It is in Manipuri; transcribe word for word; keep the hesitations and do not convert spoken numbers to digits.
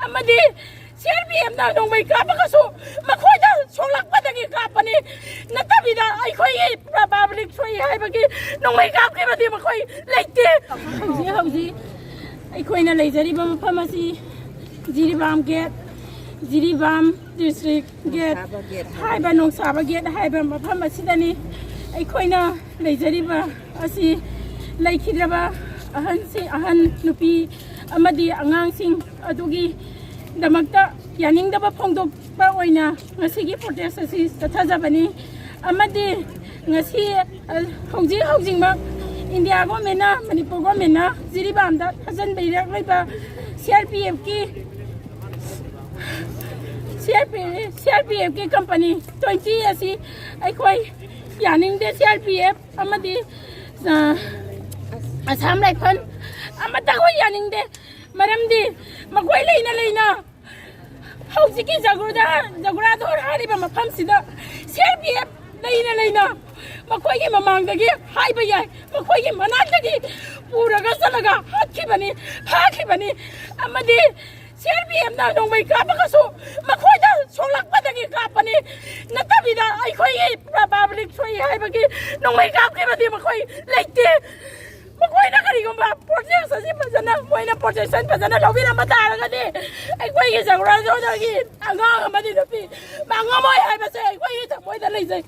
ꯑꯃꯗꯤ ꯁꯤ ꯑꯥꯔ ꯄꯤ ꯑꯦꯐꯅ ꯅꯣꯡꯃꯩ ꯀꯥꯞꯄꯒꯁꯨ ꯃꯈꯣꯏꯗ ꯁꯣꯛꯂꯛꯄꯗꯒꯤ ꯀꯥꯞꯄꯅꯤ, ꯅꯠꯇꯕꯤꯗ ꯑꯩꯈꯣꯏꯒꯤ ꯄꯕ꯭ꯂꯤꯛ ꯁꯣꯛꯏ ꯍꯥꯏꯕꯒꯤ ꯅꯣꯡꯃꯩ ꯀꯥꯞꯈꯤꯕꯗꯤ ꯃꯈꯣꯏ ꯂꯩꯇꯦ꯫ ꯍꯧꯖꯤꯛ ꯍꯧꯖꯤꯛ ꯑꯩꯈꯣꯏꯅ ꯂꯩꯖꯔꯤꯕ ꯃꯐꯝ ꯑꯁꯤ Jiribam gate, Jiribam district gate ꯍꯥꯏꯕ ꯅꯣꯡꯁꯥꯕ ꯒꯦꯠ ꯍꯥꯏꯕ ꯃꯐꯝ ꯑꯁꯤꯗꯅꯤ꯫ ꯑꯩꯈꯣꯏꯅ ꯂꯩꯖꯔꯤꯕ ꯑꯁꯤ ꯂꯩꯈꯤꯗ꯭ꯔꯕ ꯑꯍꯟꯁꯤꯡ, ꯑꯍꯟ, ꯅꯨꯄꯤ ꯑꯃꯗꯤ ꯑꯉꯥꯡꯁꯤꯡ ꯑꯗꯨꯒꯤꯗꯃꯛꯇ ꯌꯥꯅꯤꯡꯗꯕ ꯐꯣꯡꯗꯣꯛꯄ ꯑꯣꯏꯅ ꯉꯁꯤꯒꯤ ꯄ꯭ꯔꯣꯇꯦꯁ ꯑꯁꯤ ꯆꯠꯊꯖꯕꯅꯤ꯫ ꯑꯃꯗꯤ ꯉꯁꯤ, ꯑ, ꯍꯧꯖꯤꯛ ꯍꯧꯖꯤꯛꯃꯛ ꯏꯟꯗꯤꯌꯥ ꯒꯣꯔꯃꯦꯟꯅ, ꯃꯅꯤꯄꯨꯔ ꯒꯣꯔꯃꯦꯟꯅ ꯖꯤꯔꯤꯕꯥꯝꯗ ꯊꯥꯖꯤꯟꯕꯤꯔꯛꯂꯤꯕ ꯁꯤ ꯑꯥꯔ ꯄꯤ ꯑꯦꯐꯀꯤ, ꯁꯤ R P, C R P ꯑꯦꯐꯀꯤ ꯀꯝꯄꯅꯤ ꯇ꯭ꯋꯦꯟꯇꯤ ꯑꯁꯤ ꯑꯩꯈꯣꯏ ꯌꯥꯅꯤꯡꯗꯦ꯫ ꯁꯤ ꯑꯥꯔ ꯄꯤ ꯑꯦꯐ ꯑꯃꯗꯤ, ꯑ, ꯑꯁꯥꯝ ꯔꯥꯏꯐꯜ ꯑꯃꯠꯇ ꯑꯩꯈꯣꯏ ꯌꯥꯅꯤꯡꯗꯦ꯫ ꯃꯔꯝꯗꯤ ꯃꯈꯣꯏ ꯂꯩꯅ ꯂꯩꯅ ꯍꯧꯖꯤꯛꯀꯤ ꯖꯒꯨꯔꯗ-, ꯖꯒꯨꯔꯥꯗꯣꯔ ꯍꯥꯏꯔꯤꯕ ꯃꯐꯝꯁꯤꯗ ꯁꯤ ꯑꯥꯔ ꯄꯤ ꯑꯦꯐ ꯂꯩꯅ ꯂꯩꯅ ꯃꯈꯣꯏꯒꯤ ꯃꯃꯥꯡꯗꯒꯤ ꯍꯥꯏꯕ ꯌꯥꯏ, ꯃꯈꯣꯏꯒꯤ ꯃꯅꯥꯛꯇꯒꯤ ꯄꯨꯔꯒ ꯆꯠꯂꯒ ꯍꯥꯠꯈꯤꯕꯅꯤ, ꯐꯥꯈꯤꯕꯅꯤ꯫ ꯑꯃꯗꯤ ꯁꯤ ꯑꯥꯔ ꯄꯤ ꯑꯦꯐꯅ ꯅꯣꯡꯃꯩ ꯀꯥꯞꯄꯒꯁꯨ ꯃꯈꯣꯏꯗ ꯁꯣꯛꯂꯛꯄꯗꯒꯤ ꯀꯥꯞꯄꯅꯤ, ꯅꯠꯇꯕꯤꯗ ꯑꯩꯈꯣꯏꯒꯤ ꯄꯕ꯭ꯂꯤꯛ ꯁꯣꯛꯏ ꯍꯥꯏꯕꯒꯤ ꯅꯣꯡꯃꯩ ꯀꯥꯞꯈꯤꯕꯗꯤ ꯃꯈꯣꯏ ꯂꯩꯇꯦ꯫ ꯃꯈꯣꯏꯅ ꯀꯔꯤꯒꯨꯝꯕ ꯄ꯭ꯔꯣꯇꯦꯁ ꯑꯁꯤ ꯐꯖꯅ, ꯃꯣꯏꯅ ꯄ꯭ꯔꯣꯇꯦꯁꯟ ꯐꯖꯅ ꯂꯧꯕꯤꯔꯝꯕ ꯇꯥꯔꯒꯗꯤ ꯑꯩꯈꯣꯏꯒꯤ ꯖꯒꯨꯔꯥꯗꯣꯔꯒꯤ ꯑꯉꯥꯡ ꯑꯃꯗꯤ ꯅꯨꯄꯤ ꯃꯥꯡꯉꯝꯃꯣꯏ ꯍꯥꯏꯕꯁꯦ ꯑꯩꯈꯣꯏꯒꯤ ꯊꯃꯣꯏꯗ ꯂꯩꯖꯩ꯫